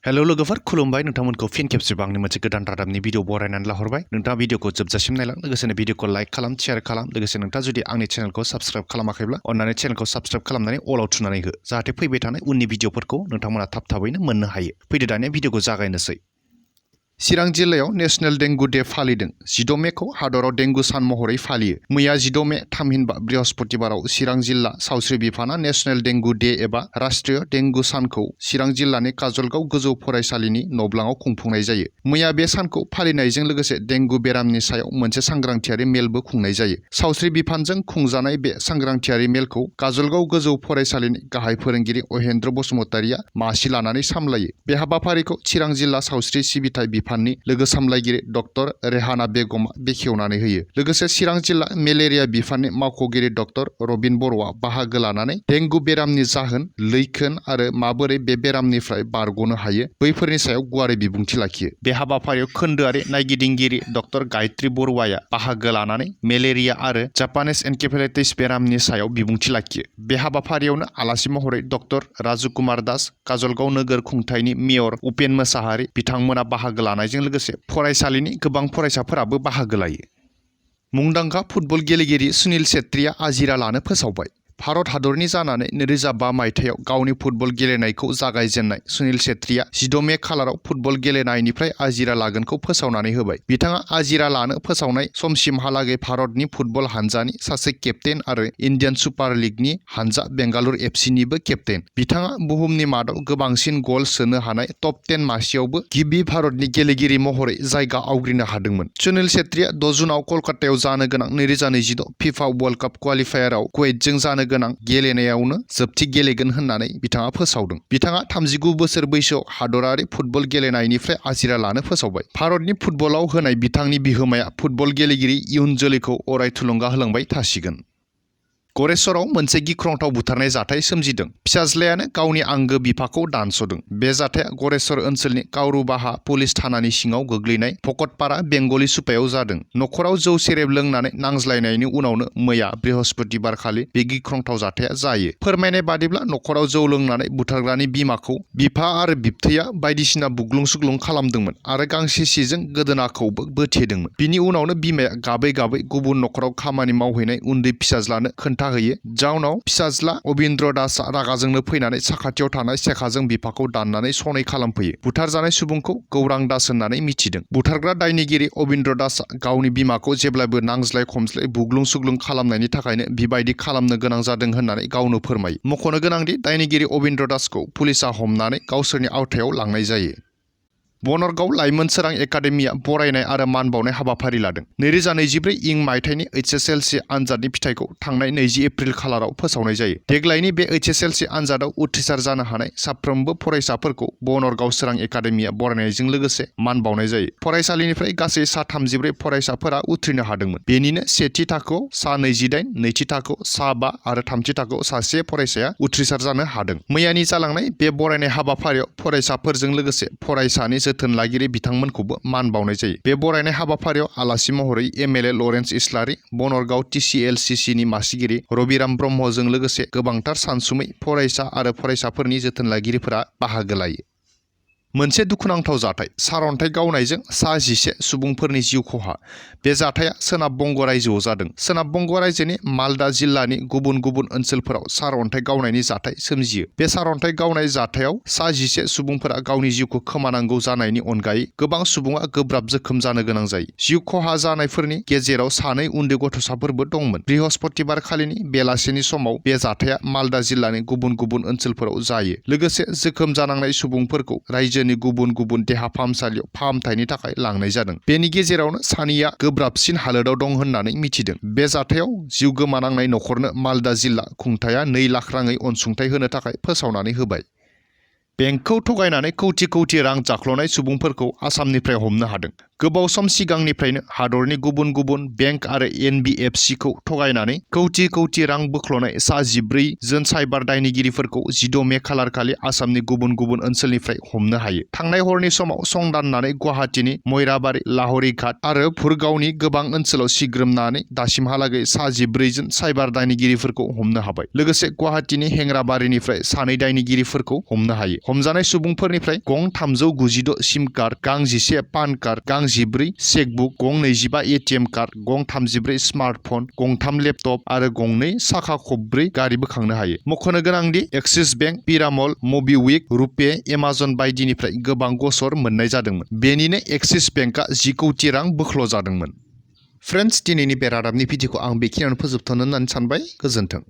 Hello लोगोफोर खुलुमबाय नोंथांमोनखौ फिन खेबसेबाव आंनि मोनसे गोदान रादाबनि भिडिअ बरायनानै लाहरबाय। नोंथाङा भिडिअखौ जोबजासिम नायलां, लोगोसेनो भिडिअखौ लाइक खालाम, शेयार खालाम, लोगोसे नोंथाङा जुदि आंनि चेनेलखौ साबस्क्राइब खालामाखैब्ला अन्नानै चेनेलखौ साबस्क्राइब खालामनानै अलाव थुनानै हो, जाहाथे फैबाय थानाय उननि भिडिअफोरखौ नोंथांमोना थाब-थाबैनो मोननो हायो। फैदो दानिया भिडिअखौ जागायनोसै। चिरां जिल्लायाव नेशनेल डेंगु डे फालिदों। 16 मेखौ हादराव डेंगु सान महरै फालियो। मैया 16 मे थामहिनबा बृहस्पतिबाराव चिरां जिल्ला सावस्रि बिफाना नेशनेल डेंगु डे एबा राष्ट्रीय डेंगु सानखौ चिरां जिल्लानि काजलगाव गोजौ फरायसालिनि नब्लाङाव खुंफुंनाय जायो। मैया बे सानखौ फालिनायजों लोगोसे डेंगु बेरामनि सायाव मोनसे सांग्रांथियारि मेलबो खुंनाय जायो। सावस्रि बिफानजों खुंजानाय बे सांग्रांथियारि मेलखौ काजलगाव गोजौ फरायसालिनि गाहाय फोरोंगिरि अहेन्द्र बसुमतारिया मासि लानानै सामलायो। बे हाबाफारिखौ चिरां जिल्ला सावस्रि सिबिथाय बिफाननि लोगो सामलायगिरि डक्टर रेहाना बेगमआ बेखेवनानै होयो। लोगोसे चिरां जिल्ला मेलेरिया बिफाननि मावख'गिरि डक्टर रबिन बर'आ बाहागो लानानै डेंगु बेरामनि जाहोन, लैखोन आरो माबोरै बे बेरामनिफ्राय बारग'नो हायो बैफोरनि सायाव गुवारै बिबुंथि लाखियो। बे हाबाफारियाव खोन्दोआरि नायगिदिंगिरि डक्टर गायत्री बरुवाया बाहागो लानानै मेलेरिया आरो जापानिज एनकेफेलाइटिस बेरामनि सायाव बिबुंथि लाखियो। बे हाबाफारियावनो आलासि महरै डक्टर राजु कुमार दास, काजलगाव नोगोर खुंथायनि मेयर उपेन मोसाहारि बिथांमोना बाहागो लानायजों लोगोसे फरायसालिनि गोबां फरायसाफोराबो बाहागो लायो। मुंदांखा फुटबल गेलेगिरि सुनील छेत्रीया आजिरा लानो फोसावबाय। भारत हादरनि जानानै 2005 मायथाइयाव गावनि फुटबल गेलेनायखौ जागायजेननाय सुनील छेत्रीया 16 मे खालाराव फुटबल गेलेनायनिफ्राय आजिरा लागोनखौ फोसावनानै होबाय। बिथाङा आजिरा लानो फोसावनाय समसिमहालागै भारतनि फुटबल हानजानि सासे केप्तेन आरो इन्डियान सुपार लीगनि हानजा बेंगालुरु एफसीनिबो केप्तेन। बिथाङा बुहुमनि मादाव गोबांसिन गल सोनो हानाय टप 10 मासियावबो गिबि भारतनि गेलेगिरि महरै जायगा आवग्रिनो हादोंमोन। सुनील छेत्रीया 6 जुनाव कलकातायाव जानो गोनां 2026 फिफा वर्ल्ड काप क्वालिफायाराव कुवैतजों जानो गोनां गेलेनायावनो जोबथि गेलेगोन होननानै बिथाङा फोसावदों। बिथाङा 39 बोसोर बैसोआव हादरारि फुटबल गेलेनायनिफ्राय आजिरा लानो फोसावबाय। भारतनि फुटबलाव होनाय बिथांनि बिहोमाया फुटबल गेलेगिरि इयुन जोलैखौ अराय थुलुंगा होलांबाय थासिगोन। गरेस्वराव मोनसे गिख्रंथाव बुथारनाय जाथाय सोमजिदों। फिसाज्लायानो गावनि आंगो बिफाखौ दानस'दों। बे जाथाया गरेस्वर ओनसोलनि कावरुबाहा पुलिस थानानि सिङाव गोग्लैनाय भकतपारा बेंगलि सुपायाव जादों। नखराव जौ सेरेब लोंनानै नांज्लायनायनि उनावनो मैया बृहस्पतिबार खालि बे गिख्रंथाव जाथाया जायो। फोरमायनाय बादिब्ला नखराव जौ लोंनानै बुथारग्रानि बिमाखौ बिफा आरो बिबथैया बायदिसिना बुग्लुं-सुग्लुं खालामदोंमोन आरो गांसे सिजों गोदोनाखौबो बोथेदोंमोन। बिनि उनावनो बिमाया गाबै-गाबै गुबुन नखराव खामानि मावहैनाय उन्दै फिसाज्लानो खोन्थाहैयो। जाउनाव फिसाज्ला अबिन्द्र दासआ रागाजोंनो फैनानै साखाथियाव थानाय सेखाजों बिफाखौ दाननानै सनै खालामफैयो। बुथारजानाय सुबुंखौ गौरां दास होननानै मिथिदों। बुथारग्रा दायनिगिरि अबिन्द्र दासआ गावनि बिमाखौ जेब्लाबो नांज्लाय-खमज्लाय बुग्लुं-सुग्लुं खालामनायनि थाखायनो बिबायदि खालामनो गोनां जादों होननानै गावनो फोरमायो। मख'नो गोनांदि दायनिगिरि अबिन्द्र दासखौ पुलिसआ हमनानै गावसोरनि आवथायाव लांनाय जायो। बनरगाव लाइमोन सोरां एकाडेमिया बरायनाय आरो मान बावनाय हाबाफारि लादों। 2024 इं मायथाइनि HSLC आनजादनि फिथाइखौ थांनाय 20 एप्रिल खालाराव फोसावनाय जायो। देग्लायनि बे HSLC आनजादाव उथ्रिसार जानो हानाय साफ्रोमबो फरायसाफोरखौ बनरगाव सोरां एकाडेमिया बरायनायजों लोगोसे मान बावनाय जायो। फरायसालिनिफ्राय गासै सा 34 फरायसाफोरा उथ्रिनो हादोंमोन। बेनिनो सेथि थाखोआव सा 28, नैथि थाखोआव सा 5 आरो थामथि थाखोआव सासे फरायसाया उथ्रिसार जानो हादों। मैयानि जालांनाय बे बरायनाय हाबाफारियाव फरायसाफोरजों लोगोसे फरायसानि जोथोन लागिरि बिथांमोनखौबो मान बावनाय जायो। बे बरायनाय हाबाफारियाव आलासि महरै MLA लरेन्स इस्लारि, बनरगाव TCLCCनि मासिगिरि रबिराम ब्रह्मजों लोगोसे गोबांथार सानसुमै फरायसा आरो फरायसाफोरनि जोथोन लागिरिफोरा बाहागो लायो। मोनसे दुखुनांथाव जाथाय। सारअन्थाइ गावनायजों सा 11 सुबुंफोरनि जिउ खहा। बे जाथाया सोनाब बंग रायजोआव जादों। सोनाब बंग रायजोनि मालदा जिल्लानि गुबुन गुबुन ओनसोलफोराव सारअन्थाइ गावनायनि जाथाय सोमजियो। बे सारअन्थाइ गावनाय जाथायाव सा 11 सुबुंफोरा गावनि जिउखौ खोमानांगौ जानायनि अनगायै गोबां सुबुङा गोब्राब जोखोम जानो गोनां जायो। जिउ खहा जानायफोरनि गेजेराव 2 उन्दै गथ'साफोरबो दंमोन। बृहस्पतिबार खालिनि बेलासिनि समाव बे जाथाया मालदा जिल्लानि गुबुन गुबुन ओनसोलफोराव जायो। लोगोसे जोखोम जानांनाय सुबुंफोरखौ रायजोनि गुबुन गुबुन देहा फाहामसालियाव फाहामथायनि थाखाय लांनाय जादों। बेनि गेजेरावनो सानैया गोब्राबसिन हालोदाव दं होननानै मिथिदों। बे जाथायाव जिउ गोमानांनाय नखरनो मालदा जिल्ला खुंथाया 2 लाख राङै अनसुंथाइ होनो थाखाय फोसावनानै होबाय। बेंकखौ थगायनानै कौटि कौटि रां जाख्ल'नाय सुबुंफोरखौ आसामनिफ्राय हमनो हादों। गोबाव सम सिगांनिफ्रायनो हादरनि गुबुन गुबुन बेंक आरो NBFC खौ थगायनानै कौटि कौटि रां बोख्ल'नाय सा 14 जन साइबार दायनिगिरिफोरखौ 16 मे खालार खालि आसामनि गुबुन गुबुन ओनसोलनिफ्राय हमनो हायो। थांनाय हरनि समाव संदाननानै गुवाहाटीनि मयराबारि, लाहरिघाट आरो भुरगावनि गोबां ओनसोलाव सिग्रोमनानै दासिमहालागै सा 14 जन साइबार दायनिगिरिफोरखौ हमनो हाबाय। लोगोसे गुवाहाटीनि हेंराबारिनिफ्राय सानै दायनिगिरिफोरखौ हमनो हायो। हमजानाय सुबुंफोरनिफ्राय गं 396 सिम कार्ड, गां 11 पान कार्ड, गां 14 चेकबुक, गं 25 ATM कार्ड, गं 34 स्मार्टफन, गं 3 लेपटप आरो गं 2 साखा खबब्रै गारि बोखांनो हायो। मख'नो गोनांदि Axis bank, Piramal, MobiKwik, RuPay, Amazon बायदिनिफ्राय गोबां गसर मोननाय जादोंमोन। बेनिनो एक्सिस बेंकआ 10 कौटि रां बोख्ल' जादोंमोन। फ्रेन्ड्स, दिनैनि बे रादाबनि भिडिअखौ आं बेखिनियावनो फोजोबथ'नो होननानै सानबाय। गोजोन्थों।